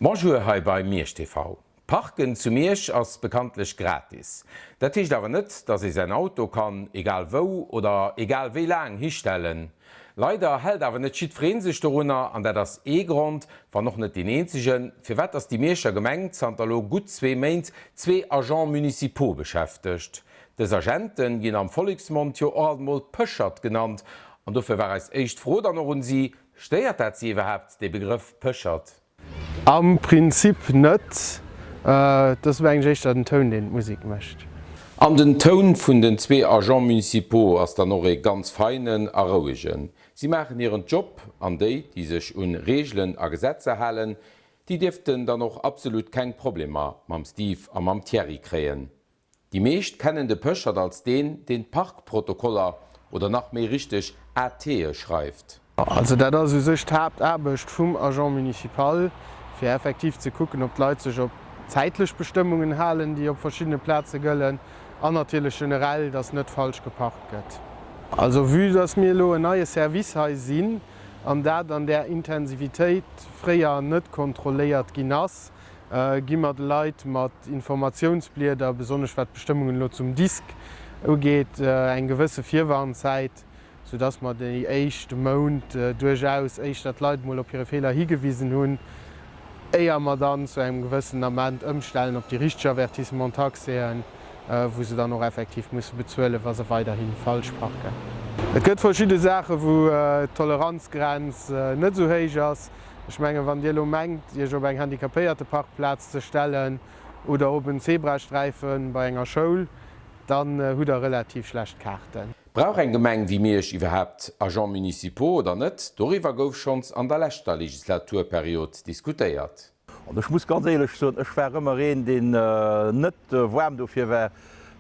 Bonjour hei bei Miersch TV. Parken zu Miersch ass bekanntlech gratis. Dat heescht awer net, dass ee säin Auto kann egal wou oder egal wéi laang histellen. Leider hält awer net jiddwereen sech dorunner an dat ass ee Grond, wann och net deen eenzegen, firwat dass déi Mierscher Gemeng zanter elo gutt zwee Méint zwee Agents municipaux beschäftegt. Dës Agenten ginn am Volleksmond jo och alt mol Pëschert genannt an dofir war eis éischt Fro dann och un si, Stéiert dat si iwwerhaapt, dee Begrëff Pëschert? Am Prinzip net. Et ass mengen ech éischter den Toun deen d'Musek mécht. An den Toun vun den zwee Agents municipaux ass dann och ee ganz feinen a rouegen. Si maachen hiren Job, an déi, déi sech un Reegelen a Gesetzer halen, déi dierften dann och absolut keng Problemer mam Steve a mam Thierry kréien. Déi meescht kennen de Pëschert als deen, deen d'Parkprotokoller, oder nach méi richteg ATe schreift. Also dat ass u sech d'Haaptaarbecht vum Agent municipal, fir effektiv ze kucken, ob d'Leit sech op d'zäitlech Bestëmmungen halen, déi op verschiddene Plaze gëllen, an natierlech generell, dass net falsch geparkt gëtt. Also vue dass mir elo en neie Service hei sinn an dat an där Intensivitéit fréier net kontrolléiert ginn ass, gi mer de Leit mat Informatiounsblieder, besonnesch wat d'Bestëmmungen elo zum Disk ugeet, eng gewësse Virwarnzäit, soudass mer déi éischt Mount duerchaus éischter d'Leit emol op hire Feeler higewisen hunn, éier mer dann zu engem gewëssenen Ament ëmstellen op déi richteg Avertissement-taxéen, wou se dann och effektiv musse bezuelen, wa se weiderhi falsch parken. Et gëtt verschidde Saachen, wou d'Toleranzgrenz net esou héich ass. Ech mengen, wann Dir elo mengt, Iech op eng Handicapéierteparkplaz ze stellen oder op en Zebrasträife bei enger Schoul, dann hutt Der relativ schlecht Kaarten. Brauch eng Gemeng wéi Miersch iwwerhaapt Agents municipaux oder net? Doriwwer gouf schonns an der leschter Legislaturperiod diskutéiert. An ech muss ganz éierlech soen, ech war ëmmer een, deen net waarm dofir war,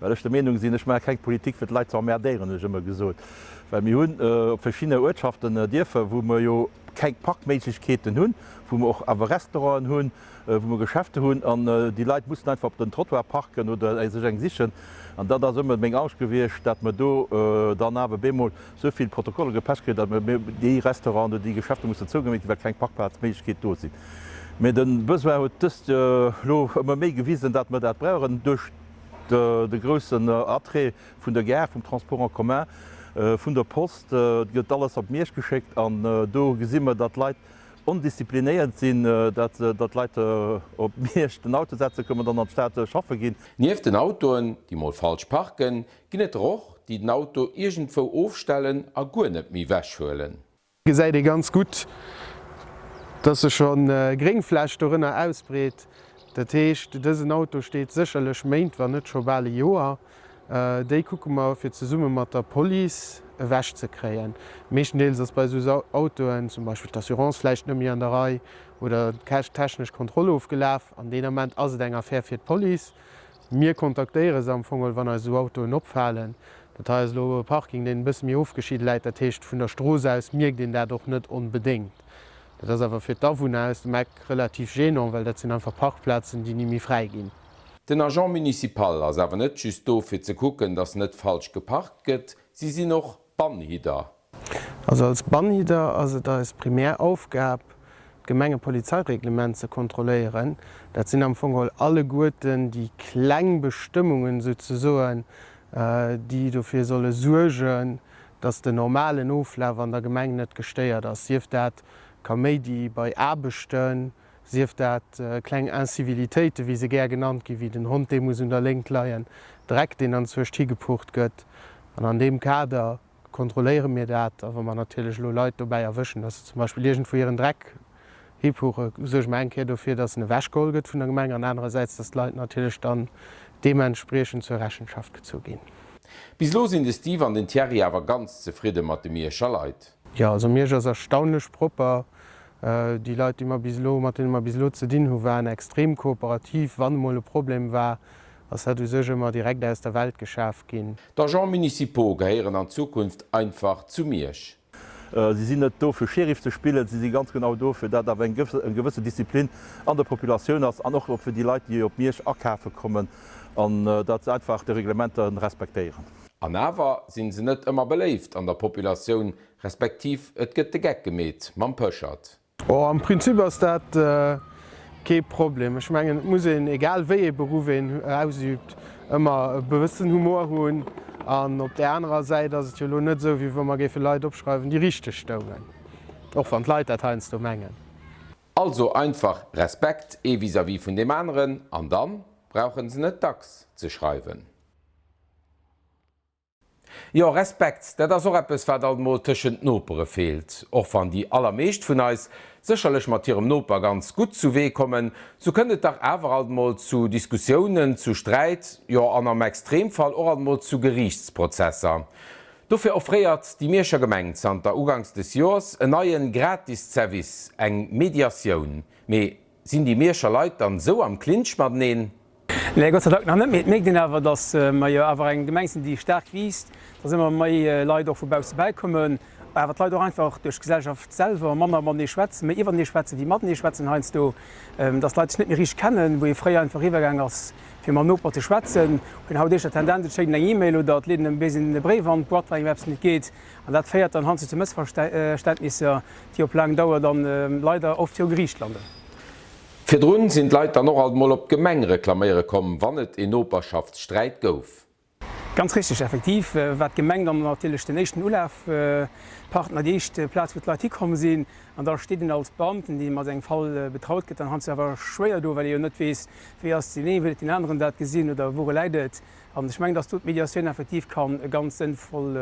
well ech der Meenung sinn, ech maache keng Politik fir d'Leit ze emmerdéieren, hunn ech ëmmer gesot. Well mir hunn op verschiddene Uertschaften Dierfer, wou mer jo keng Parkméiglechkeeten hunn, wou mer och awer Restauranten hunn, wou mer Geschäfte hunn, an déi Leit mussen einfach op den Trottoir parken oder sech eng sichen. An dat ass ëmmer meng Angscht gewiescht, dat mer do dann awer bemol esou vill Protokoller gepecht kréien, datt mer déi Restauranten oder déi Geschäfte mussen zougeméit ginn, well keng Parkplazméiglechkeet do sinn. Mä de Besoin huet dëst elo ëmmer méi gewisen, datt mer dat brauchen duerch de groussen Attrait vun der Gare, vum Transport en commun, vun der Post. Et gëtt alles op Miersch geschéckt an do gesi mer, datt d'Leit ondisziplinéiert sinn, datt d'Leit op Miersch den Auto setze kommen an dann an d'Stad schaffe ginn. Nieft den Autoen, déi mol falsch parken, ginn et der och, déi den Auto iergendwou ofstellen a guer net méi wechhuelen. Gesäit ee ganz gutt, dass sech schonn Gréngfläch dorënner ausbreet. Dat heescht, dësen Auto steet sécherlech Méint, wann net scho bal e Joer. Déi kucke mer, fir zesumme mat der Police ewech ze kréien. Meeschtendeels ass bei esou Autoen zum Beispill d'Assurance vläicht net méi an der Rei oder d'technesch Kontroll ofgelaf. An deen Ament ass et eng Affär fir d'Police. Mir kontaktéiere se am Fong geholl, wann eis esou Autoen opfalen. Dat hei ass elo e Parking, deen e bësse méi ofgeschidde läit. Dat heescht, vun der Strooss aus mierkt een dat och net onbedéngt. Dat ass awer fir d'Awunner aus dem Eck relativ gênant, well dat sinn einfach Parkplazen, déi ni méi fräi ginn. Den Agent municipal ass awer net just do fir ze kucken, dass net falsch geparkt gëtt, si sinn och Bannhidder. Also als Bannhidder ass et eis primär Aufgab, d'Gemengepolizeireglement ze kontrolléieren. Dat sinn am Fong geholl alleguerten déi kleng Bestëmmungen souzesoen, déi dofir solle suergen, dass den normalen Oflaf an der Gemeng net gestéiert ass, sief dat Kaméidi bei Aarbechten, sief dat kleng Incivilitéiten, wéi se gär genannt ginn, wéi den Hond, dee muss un der Léngt leien, Dreck, deen anzwëscht higepucht gëtt. An an deem Kader kontrolléiere mir dat. A wa mer natierlech elo Leit dobäi erwëschen, dass se zum Beispill iergendwou hiren Dreck hipuchen, suerge mer eng Kéier dofir, dass en ewechgeholl gëtt vun der Gemeng an anerersäits, dass d'Leit natierlech dann deementspriechend zur Rechenschaft gezu ginn. Bis elo sinn de Steve an den Thierry awer ganz zefridde mat de Mierscher Leit. Jo, also Miersch ass erstaunlech propper. Déi Leit, déi mer bis elo, mat deene mer bis elo ze dinn hu waren extrem kooperativ. Wann emol e Problem war, ass dat u sech ëmmer direkt aus der Welt geschaf ginn. D'Agents municipaux gehéieren an Zukunft einfach zu Miersch. Si sinn net do fir Sheriff ze spillen, si si ganz genau do fir dat awer eng gewësse Disziplin an der Populatioun ass an och fir déi Leit déi op Miersch akafe kommen an dat se einfach de Reglementer respektéieren. An awer sinn se net ëmmer beléift an der Populatioun, respektiv et gëtt de Geck gemeet mam Pëschert. Oh, am Prinzip ass dat. Kee Problem. Ech mengen, et muss een, egal wéi ee Beruff een ausüübt, ëmmer e bëssen Humor hunn. An op där anerer Säit ass et jo elo net esou, wéi wa mer géife Leit opschreiwen, déi richteg stoungen. Och wann d'Leit dat heiansdo mengen. Also einfach Respekt ee vis-à-vis vun deem aneren an dann brauchen se net dacks ze schreiwen. Jo, Respekt, dat ass och eppes, wat alt mol tëschent Nopere feelt. Och wann déi allermeescht vun eis sécherlech mat hirem Noper ganz gutt zu Wee kommen, sou kënnt et dach awer alt mol zu Diskussiounen, zu Sträit, jo an am Extremfall och alt mol zu Geriichtsprozesser. Dofir offréiert déi Mierscher Gemeng zanter uganks des Joers en neien gratis Service, eng Mediatioun. Mee sinn déi Mierscher Leit dann sou am Clinch mateneen? Nee, Gott sei Dank nach net. Mee et mierkt een awer, datt mer jo awer eng Gemeng sinn, déi staark wiisst, datt ëmmer méi Leit och vu bausse bäikommen, awer d'Leit och einfach duerch d'Gesellschaft selwer manner matenee schwätzen, méi iwwertenee schwätzen, wéi matenee schwätzen heiansdo, datt d'Leit sech net méi richteg kennen. Wou ee fréier einfach eriwwergaang ass, fir mam Noper ze schwätzen, huet een haut éischter d'Tendenz, et schéckt een eng E-Mail oder et leet een e béisen Bréif an d'Boîte, wann engem eppes net geet. An dat féiert dann heiansdo zu Mëssverständnisser, déi op laang Dauer dann leider oft viru Geriicht landen. Virdrun sinn d'Leit dann och alt mol op d'Gemeng reklaméiere komm, wann et een Noperschaftssträit gouf. Ganz richteg, effektiv war d'Gemeng dann natierlech den éischten Ulafpartner, déi éischt Plaz wou d'Leit hikomm sinn. An da steet een als Beamten, dee mat engem Fall betraut gëtt, dann heiansdo awer schwéier do, well ee jo net weess, wéi ass deen een, wéi huet deen aneren dat gesinn oder wouru läit et. An ech mengen, dass do d'Mediatioun effektiv kann e ganz sënnvoll,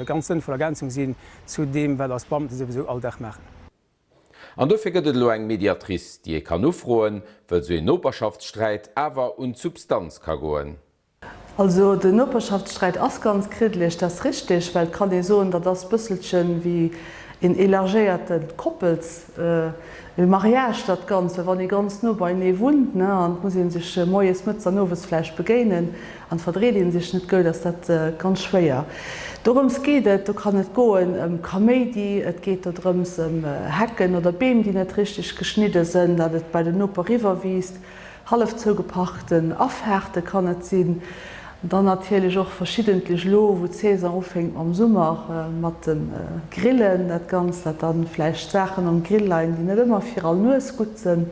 ganz sënnvoll Ergänzung sinn zu deem, wat eis Beamten souwisou all Dag maachen. An dofir gëtt et elo eng Mediatrice, déi ee kann ufroen, wëll sou een Noperschaftssträit awer un d'Substanz ka goen. Also den Noperschaftssträit ass ganz kriddeleg, dat ass richtig, well et kann ee soen, dat ass bësselchen wéi een élargéierte Koppels Mariage dat Ganzt, well wann ee ganz no beienee wunnt, ne, an et muss ee sech moies, mëttes an owes vläicht begéinen, An verdreet een sech net goud, ass dat ganz schwéier. Dorëms geet et. Do kann et goen ëm Kaméidi, et geet do drëms ëm Hecken oder Beem, déi net richteg geschnidde sënn, datt et bei den Noper riwwer wiisst, hallef zougeparkten Afaarte kann et sinn. Dann natierlech och verschiddentlech elo, wou d'Saison ufénkt mam Summer, mat de Grillen, dat Ganzt, dat dann vläicht Saachen um Grill leien, déi net ëmmer fir all Nues gutt sënn.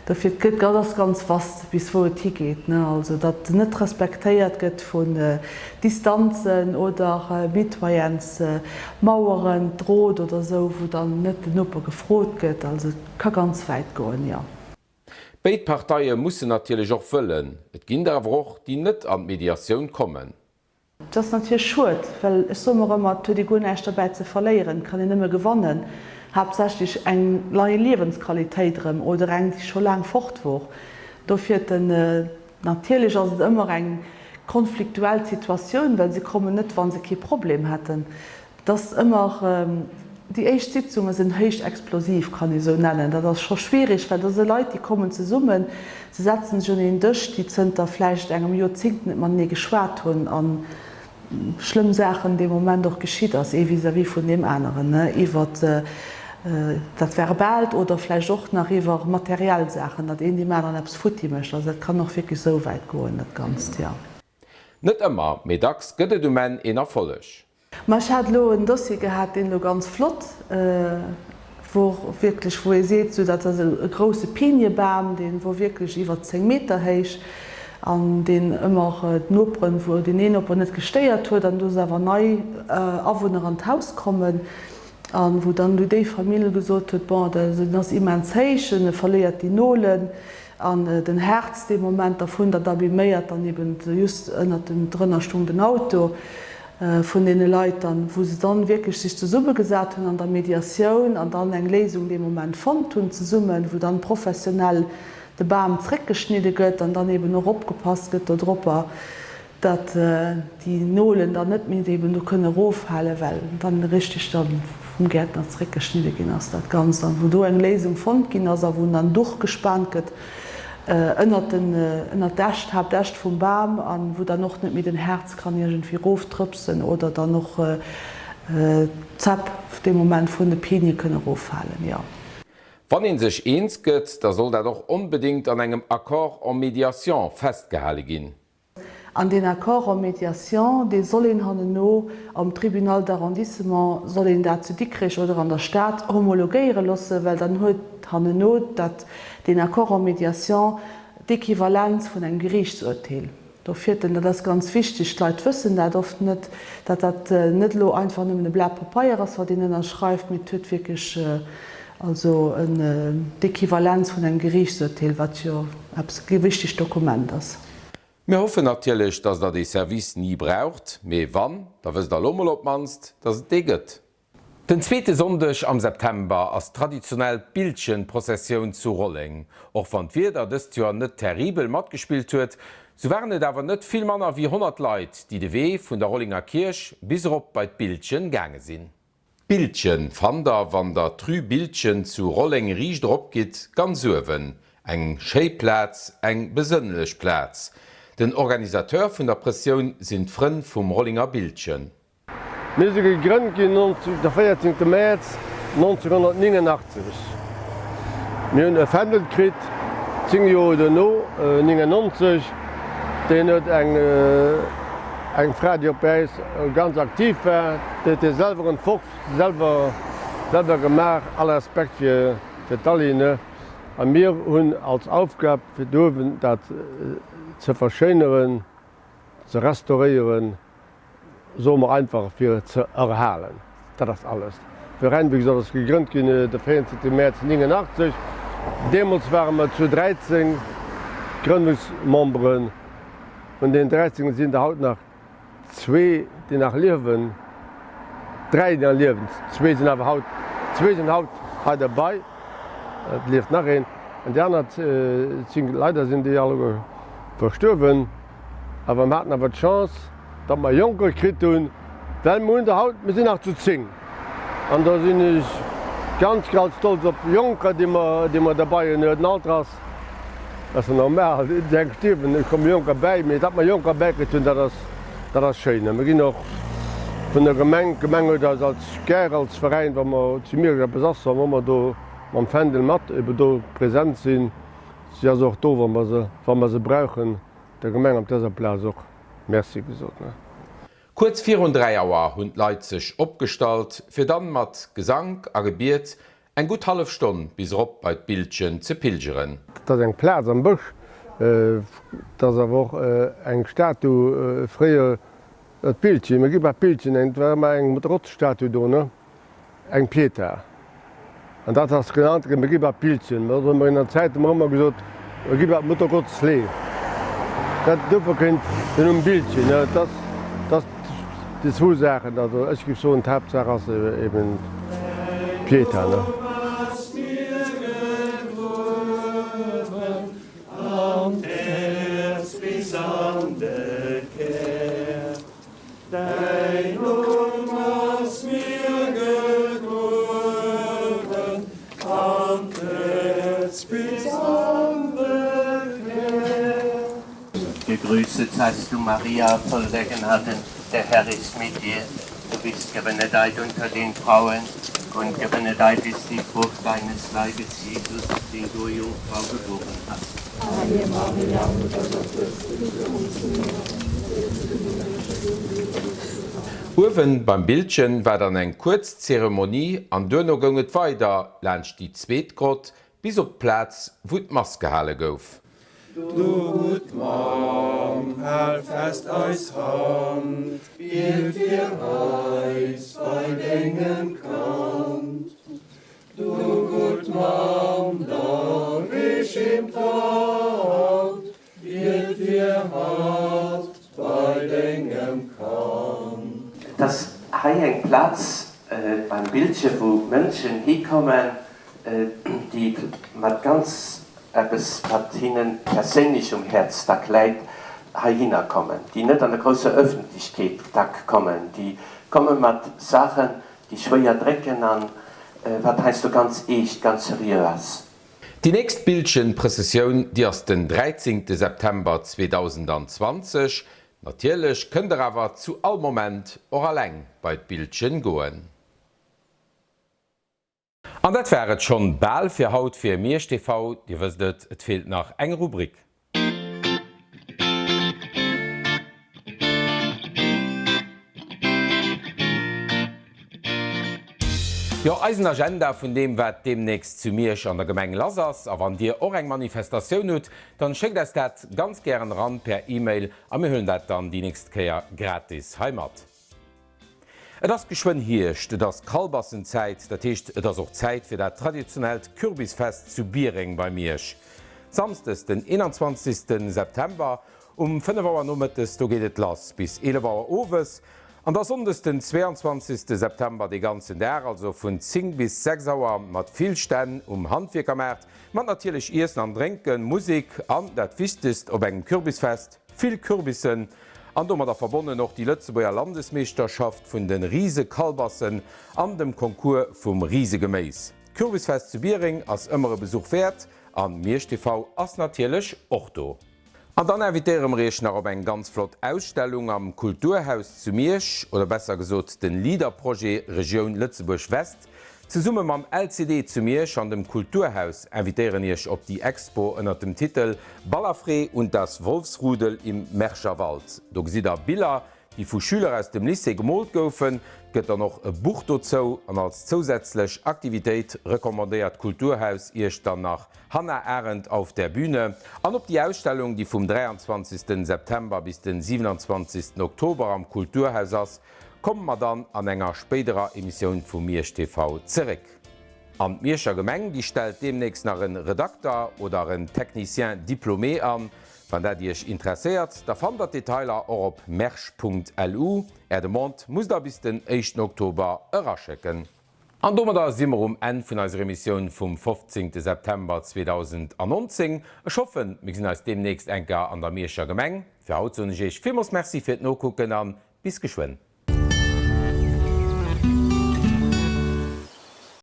Dofir, et gëtt, dat ass ganz vast, bis wou et higeet, ne, also datt net respektéiert gëtt vun Distanzen oder Mitoyensmaueren, Drot oder esou, wou dann net den Noper gefrot gëtt. Also et ka ganz wäit goen, jo. Béid Parteie mussen natierlech och wëllen. Et ginn der awer och, déi net an d'Mediatioun kommen. Et ass natierlech schued, well ech soe mer ëmmer, et huet ee guer näischt derbäi ze verléieren, et kann een nëmme gewannen, haaptsächlech eng nei Liewensqualitéit erëm oder eng, déi scho laang fort wor. Dofir den, natierlech ass et ëmmer eng konfliktuell Situatioun, well se kommen net, wa se kee Problem hätten. Et ass ëmmer, déi éischt Sitzunge sinn héich explosiv, kann ee sou nennen. Dat ass scho schwierig, well da si Leit, déi kommen zesummen, se setzen sech un een Dësch, déi zënter vläicht engem Joerzéngt net matenee geschwat hunn a schlëmm Saachen dee Moment och geschitt ass, ee vis-à-vis vun deem aneren, iwwer dat Verbaalt oder vläicht och nach iwwer materiell Saachen, datt een deem aneren eppes futti mécht. Also dat kann och wierklech esou wäit goen, dat Ganzt, jo. Net ëmmer, mee dacks gëtt et um Enn een Erfolleg. Ma ech hat elo en Dossier gehat, deen elo ganz flott wor, wierklech, wou ee seet, sou dat ass e grousse Piniebam, dee wor wierklech iwwer 10 Meter héich an deen ëmmer d'Noperen, wou deen een Noper net gestéiert huet an do si awer nei Awunner an d'Haus kommen an wou dann elo déi Famill gesot huet, bon, den ass immens héich, en verléiert déi Nolen an den Harz dee Moment dervun, dat abiméiert dann eben just ënnert dem, drënner stung den Auto. vun deene Leit dann, wou se dann wierklech sech zesummegesat hunn an der Mediatioun an dann eng Léisung dee Moment fonnt hunn zesummen, wou dann professionell de Bam zréckgeschnidde gëtt an dann eben och opgepasst gëtt dodropper, datt déi Nolen dann net méi eben do kënne eroffalen, well dann richtig dann vum Gäertner zréckgeschnidde ginn ass dat Ganzt an wou do eng Léisung fonnt ginn ass a wou dann Duch gespaant gëtt ënnert den, ënnert d'Äscht, Haaptäscht vum Bam an wou dann och net méi den Harz kann iergendwéi rofdrëpsen oder dann och d'Zäpp dee Moment vun de Pinie kënne roffalen, jo. Wann ee sech eens gëtt, da soll dat och onbedéngt an engem Accord en médiation festgehale ginn. An deen Accord en médiation, dee soll een hannenno am Tribunal d'arrondissement, soll een dat zu Dikrech oder an der Stad homologéiere loossen, well dann huet hannenno dat, deen Accord en médiation d'Equivalenz vun engem Geriichtsurteel. Dofir, denn dat ass ganz wichteg, d'Leit wëssen dat oft net, datt dat net elo einfach nëmmen e Blat Papeier ass, wat een ënnerschreift, mee et huet wierklech also d'Equivalenz vun engem Geriichtsurteel, wat jo eppes e wichtegt Dokument ass. Mir hoffen natierlech, datt Der dee Service ni braucht, mee wann, da wësst Der elo mol op d'mannst, datt et dee gëtt. Den zweete Sonndeg am September ass traditionell d'Bildchenprozessioun zu Rolleng. Och wann d'Wieder dëst Joer net terribel matgespillt huet, sou waren et awer net vill manner wéi 100 Leit, déi de Wee vun der Rollenger Kierch bis erop bei d'Bildchen gaange sinn. D'Bildchen fannt der, wann der d'Rue Bildchen zu Rolleng riicht erop gitt, ganz uewen. Eng schéi Plaz, eng besënnlech Plaz. Den Organisateur vun der Prëssioun sinn d'Frënn vum Rollenger Bildchen. Mir si gegrënnt ginn de 14 Mäerz 1989. Mir hunn e Fändel kritt 10 Joer duerno, 99. Deen huet eng Fra, déi op bei äis ganz aktiv war, déi huet dee selwer entworf, selwer selwer gemaach, all Respekt fir d'Aline. A mir hunn als Aufgab fir do uewen dat ze verschéineren, ze restauréieren, soe mer einfach, fir et ze erhalen. Dat ass alles. De Veräin, wéi gesot, ass gegrënnt ginn de 14 Mäerz 89. Deemools ware mer zu 13 Grënnungsmemberen. Vun deenen 13 sinn der haut nach zwee, déi nach liewen. Dräi, déi nach liewen. Zwee sinn awer haut, zwee sinn haut hei derbei. Et lieft nach een. An déi aner sinn, leider sinn déi alleguer verstuerwen. Awer mer haten awer d'Chance, datt mer Jonker kritt hunn, well mer hunn der haut, mir sinn nach zu 10. An do sinn ech ganz, ganz stolz op Jonker, déi mer, déi mer derbei hunn. Den Alter ass, ass jo normal, déi eng stierwen, et komme Jonker bäi. Mee datt mer Jonker bäikritt hunn, dat ass, dat ass schéin. A mir ginn och vun der Gemeng, d'Gemeng huet eis als gär als Veräin, wa mer zu Miersch eppes ass, wa mer do mam Fändel mat ebe do present sinn. Si ass och do, wa mer se, wa mer se brauchen. Der Gemeng op dëser Plaz och Merci gesot. Kuerz virun 3 Auer hunn d'Leit sech opgestallt, fir dann mat Gesank a Gebiet eng gutt hallef Stonn bis erop bei d'Bildchen ze pilgeren. Dat ass eng Plaz am Bësch, dat ass awer och eng Statu, fréier d'Bildchen, mir gi bei d'Bildchen, et war ëmmer eng Muttergottesstatue do, ne? Eng Pietà. An dat ass genannt ginn, Mir gi bei d'Bildchen. Dat hu mer in der Zäit hu mer ëmmer gesot, Mir gi bei d'Muttergottes Lee. Dat, dofir kënnt den Numm Bildchen. Dat ass, dat ass déi zwou Saachen. Also ech géif soen, d'Haaptsaach ass eben d'Pietà, ne? Däin Numm ass mir gegruewen an d'Häerz bis an de Kär. Gegrüßet seist du, Maria, voll der Gnaden, der Herr ist mit dir. Du bist gebenedeit unter den Frauen, und gebenedeit ist die Frucht deines Leibes, Jesus, den du, o Jungfrau, geboren hast. Heilige Maria, Mutter Gottes, bitt fir ons Sünder, jetzt und in der Stunde unseres Todes. Uewen beim Bildchen war dann eng kuerz Zeremonie an duerno goung et weider laanscht déi zweet Grott bis op d'Plaz wou d'Mass gehale gouf. Du gutt Mamm, hal fest eis Hand, biet fir eis bei dengem Kand. Du gutt Mamm, da reech him d'Hand, biet fir hatt bei dengem Kand. Et ass hei eng Plaz beim Bildche wou Mënschen hikommen, déi mat ganz eppes wat hinnen perséinlech um Häerz dack läit, heihinner kommen, déi net an der grousser Öffentlechkeet dack kommen, déi komme mat Saachen, déi schwéier drécken an wat heiansdo ganz eescht, ganz seriö ass. Déi nächst Bildchen-Prëssessioun, déi ass den 13 September 2020. Natierlech kënnt der awer zu all Moment och alleng bei d'Bildchen goen. An dat war et schonn bal fir haut fir Miersch TV. Dir wësst et, et feelt nach eng Rubrik. Jo, eisen Agenda vun deem wat deemnächst zu Miersch an der Gemeng lass ass. A wann dir och eng Manifestatioun hutt, dann schéckt eis dat ganz gären eran per Email a mir huelen dat dann déi nächst Kéier gratis hei mat. Et ass geschwënn Hierscht, et ass Kalbassenzäit, dat heescht et ass och Zäit fir dat traditionellt Kürbisfest zu Biereng bei Miersch. Samsdes den 21 September um 5 Auer nomëttes, do geet et lass bis 11 Auer owes an da Sonndes den 22 September dee ganzen Dag, also vun 10 bis 6 Auer mat vill Stänn um Handwierkermaart, mat natierlech Iessen an Drénken, Musek an dat Wichtegst op engem Kürbisfest, Vill Kürbissen an domadder verbonnen och déi Lëtzebuerger Landesmeeschterschaft vun de Risekalbassen an dem Concours vum Risegeméis. D'Kürbisfest zu Biereng ass ëmmer e Besuch wäert an Miersch TV ass natierlech och do. An dann invitéiere mer iech nach op eng ganz flott Ausstellung am Kulturhaus zu Miersch, oder besser gesot den Leader-Projet Regioun Lëtzebuerg West Zesumme mam LCD zu Miersch an dem Kulturhaus invitéieren Iech op déi Expo ënnert dem Titel Balafré und das Wolfsrudel im Merscher Wald. Do gesitt der Biller, déi vu Schüler aus dem Lycée gemoolt goufen. Et gëtt dann och e Buch dozou an als zousätzlech Aktivitéit recommandéiert d'Kulturhaus Iech dann nach Hannah Arendt auf der Bühne. An op déi Ausstellung, déi vum 23 September bis den 27 Oktober am Kulturhaus ass, Komme mer dann an enger spéiderer Emissioun vu Miersch TV zeréck. An d'Mierscher Gemeng, déi stellt deemnächst nach en Redakter oder en Technicien diplômé an. Wann dat Iech interesséiert, da fannt der d'Detailer och op mersch.lu. Är Demande musst der bis den éischten Oktober eraschécken. An domadder si mer um Enn vun eiser Emissioun vum 15 September 2019. Ech hoffen, mir gesinn eis deemnächst enker an der Mierscher Gemeng. Fir haut soen ech Iech villmools Merci fir d'Nokucken an bis geschwënn.